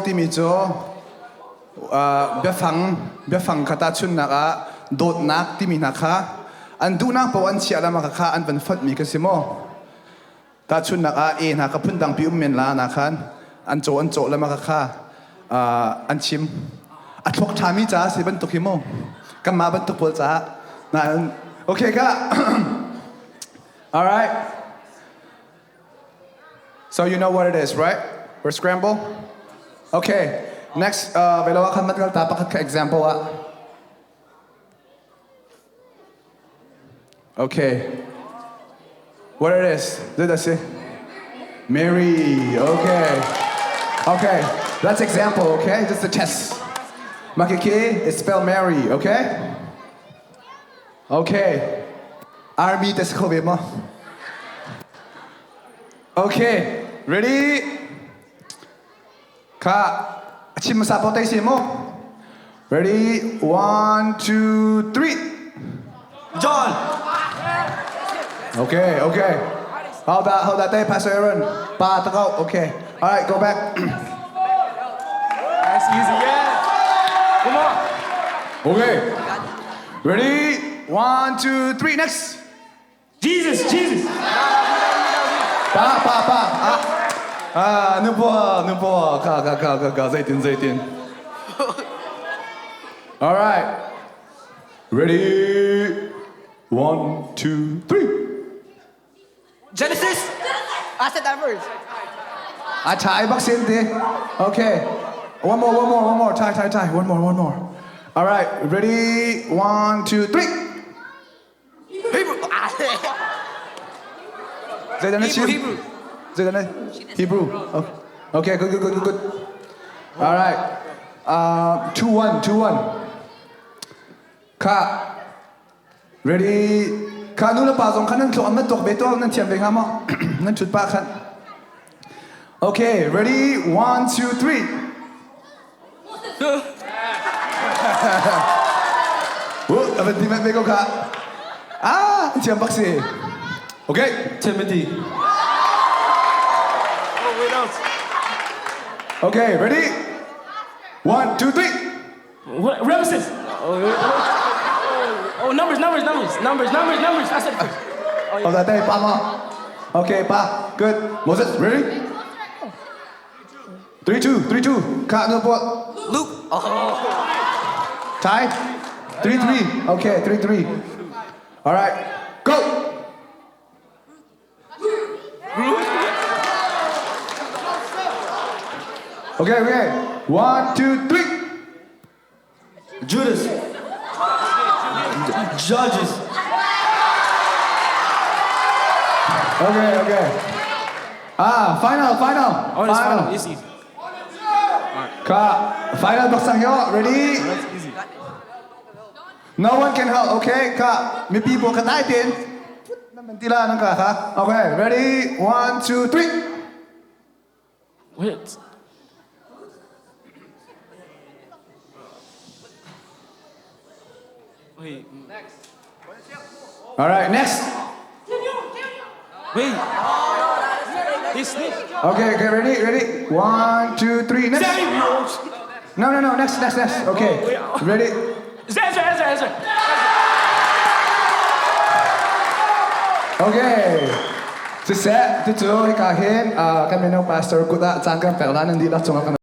timi cu biafang biafang kha tahchunhnak ah dawtnak timi hna kha an duhnak paoh an chiah lama kha an van fonhmi kha si maw? Tahchunhnak ah e hna kha phundang pi um men la na khan an caw an cawh lama kha kha an chim. A thluak ṭhami caah si bantuk hi mu. Kanmah bantuk pawl caah. Nain okay ka. All right. So you know what it is, right? We're scramble. Okay. Next, velo ah khan mat ta pakhat kha example ah. Okay. What it is? Did I say? Mary. Okay. Okay. That's example, okay? Just a test. Makiki is spelled Mary, okay? Okay. Army test ko mo. Okay. Ready? Kha chim hmasa paoh te si mu. Ready? One, two, three. John. Okay, okay. How that, how that day, Pastor Aaron? Pa, tako. Okay. All right, go back. That's easy, yeah. Come on. Okay. Ready? One, two, three. Next. Jesus, Jesus. Pa, pa, pa. Ah, ah, nu po, nu po. Ka, ka, ka, ka, ka. Zeitin, zeitin. All right. Ready? One, two, three. Genesis. I said that first. I tie bak sin ti. Okay. One more, one more, one more. Tie, tie, tie. One more, one more. All right. Ready? One, two, three. Hebrew. Zeidah na chim? Hebrew. Zeidah na Hebrew. Okay. Okay, good, good, good, good, good. All right. 2-1, 2-1. Kha. Ready? Kha nu le pa zong kha nan thluak an tuak ve to nan thiam ve hnga maw? Nan thut pa khan. Okay, ready? One, two, three. Uh, avan ti ve ko kha. Ah, thiam bak si. Okay. Timothy. Oh, wait out. Okay, ready? One, two, three. What? Ramesses. Oh, oh, oh, numbers, numbers, numbers, numbers, numbers, numbers. I said it first. Oh, yeah. Oh, that pa mo. Okay, pa. Good. Moses, ready? 3 2, 3 2. Ka no po. Luke. Oh. Tie? 3 3. Okay, 3 3. All right. Go. Okay, okay. One, two, three. Judas. Judges. Okay, okay. Ah, final, final. Oh, it's final. It's easy. Ka, final bak sang yo. Ready? That's easy. No one can help. Okay, ka. Mipi bo ka tai tin. Nan tila nang ka ka. Okay, ready? One, two, three. Wait. Wait. Next. All right, next. Wait. He snitched. Okay, okay, ready, ready. One, two, three, next. No, no, no, next, next, next. Okay, ready. Ezra, Ezra, Ezra. Okay. Siseh, cucu hika hin kan mino pastor kut ah caan kan pek la nan dihlak cungah kan.